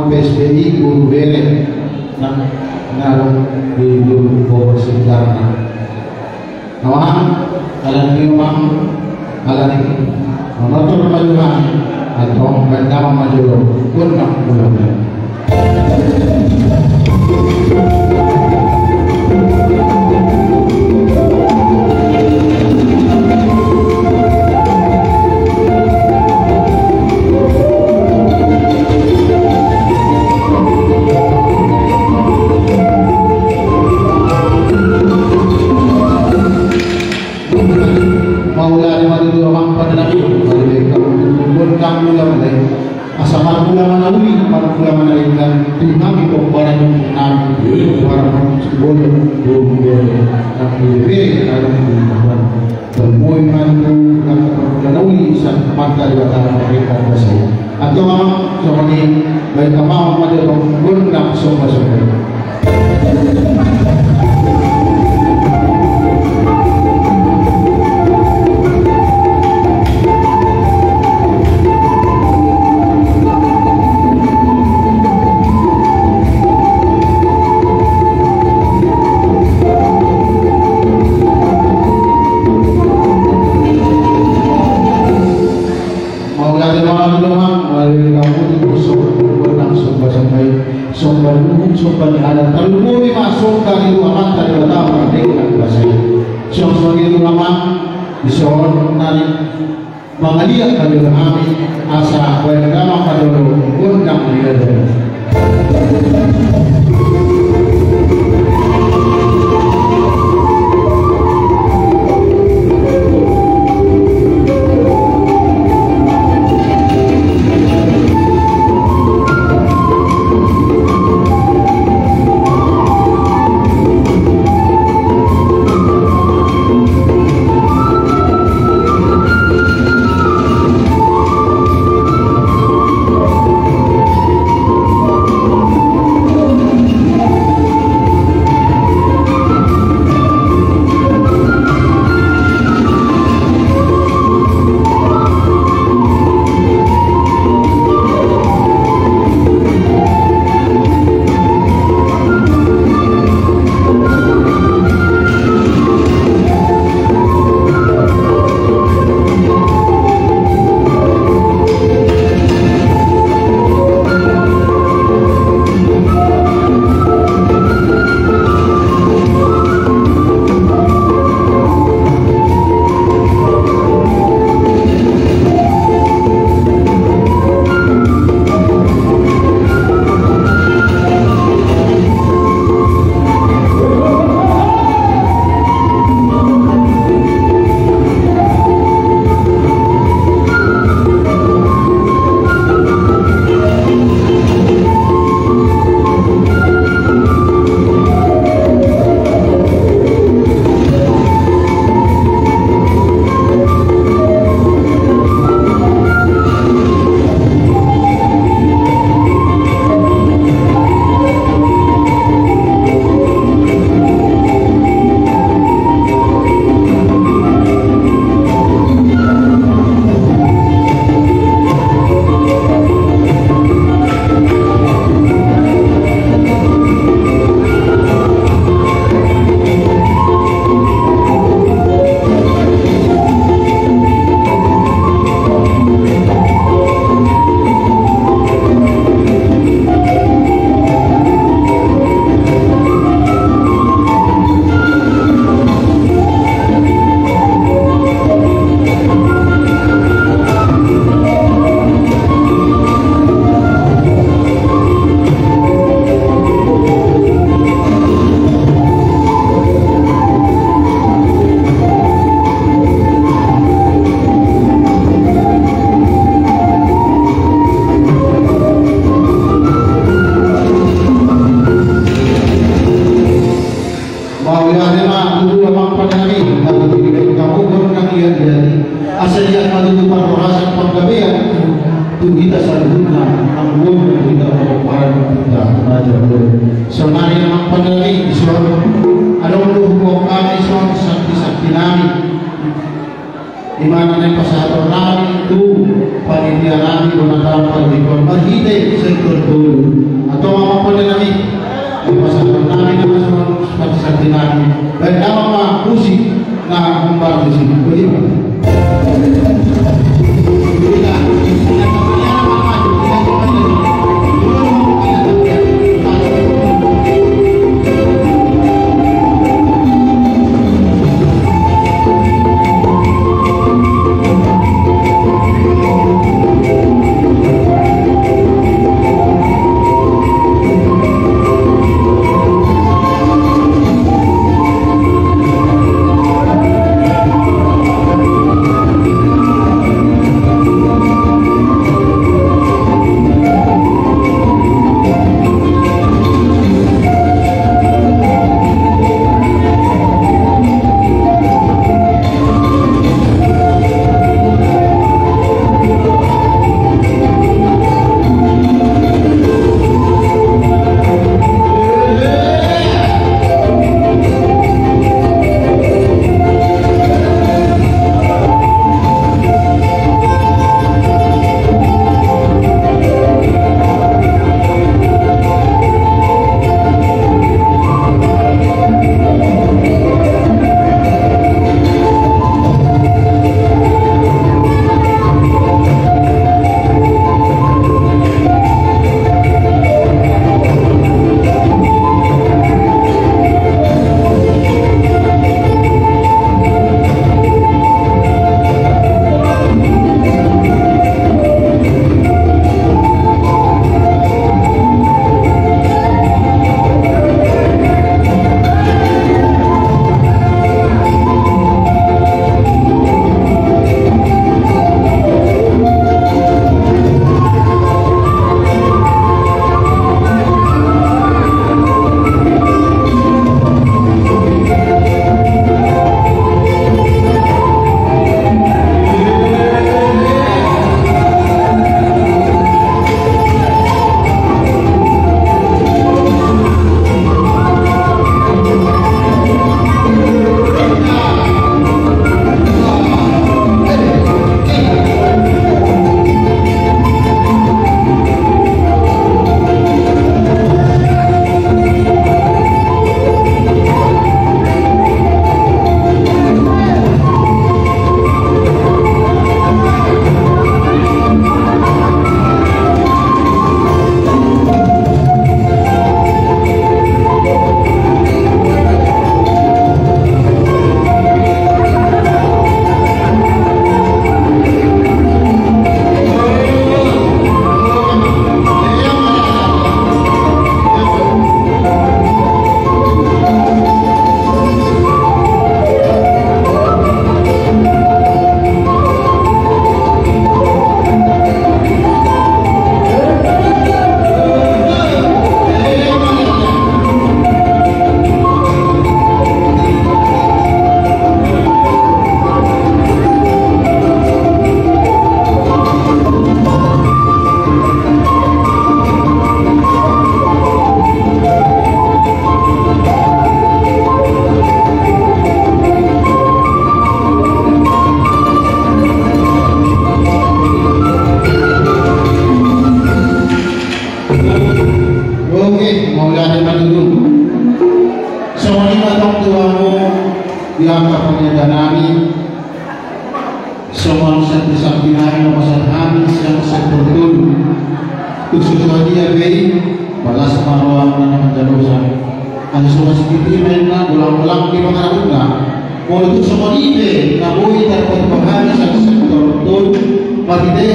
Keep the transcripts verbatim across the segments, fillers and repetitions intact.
P S B I Boru Bere, na, na adong di Boru Bogor sekitarna. Amang, ala ni i amang, ala ni i, manortor ma jolo hami, antong baen damang ma jolo gondang mula-mula. Mauliate ma tutu amang pande nami, mauliate ma tutu gondang mula-mula i. Asa marmula ma na uli, marmula ma na denggan, tu hami pomparan ni ompungnami, pomparan ni ompu Simbolon, Boru Bere, na di Bere, na di Bere. Tarlumobi ma tutu, na marmula na uli, sian Amanta Debata na mardenggan basa i. Antong amang, songon i, baen damang ma jolo gondang somba-somba i. Mauliate ma tutu amang, mauliate ma tutu, gondang somba-somba i, somba luhut, somba ni adat, tarlumobi ma somba ni tu Amanta Debata na mardenggan basa i. Songon i tutu amang, dison nari mangaliat ma jolo hami, asa baen damang ma jolo gondang ni adat. Mauliate ma tutu amang pande nami, na tutu dibaen hamu gondang liat-liat i. Asa liat ma tutu parhorasan panggabean tu hita saluhutna, anggo tu hita pomparan ni ompunta Raja Boru. Saonari amang pande nami, dison adong do huboan hami dison sakti-sakti nami. Ima na naeng pasahaton nami tu panitia nami, bona tampar di kol marhite sektor tolu. Oke, mauliate ma tutu. Songon i ma tong tu hamu di angka panitia nami. Songon santi-santi nami na pasahat hami sian sektor tolu. Tung so sadia pe i, balas ma rohana na manjalosa. Asa songon sititi ma inna, golang-golang di pangarahutna. Molo tung songon i pe na boi tarpatupa hami sian sektor tolu, marhite,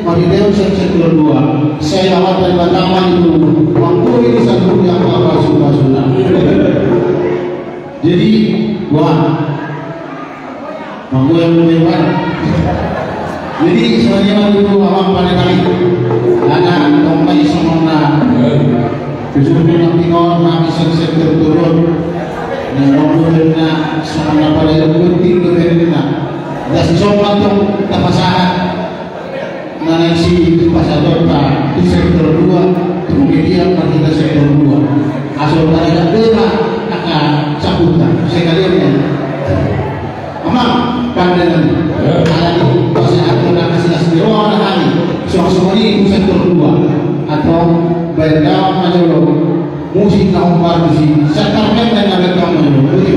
marhitehon sian sektor dua. Sai Amanta Debata ma i tu manggohi di saluhut ni angka pasu-pasuna. Jadi, wah, manggoyang-goyang. Jadi, songon i ma tutu amang pandenami. Alana tong ma i songon na, tujuh puluh enam tingor, na bisa sektor turun. Na, tong turun na, songon na pada yang penting turun na. Asa songon tong tapasahat. Na naeng sipasahatonta tu sektor dua, tu media marhite sektor dua. Asa tarajak be ma angka saputa, sekalian. Amang, pandenami. Alani pasahathon na silas ni roha na hami. Songon i tu sektor dua. Atau baen damang ma jolo. Musik na hombar musik. Sektor pemben na baen damang ma jolo. Musik.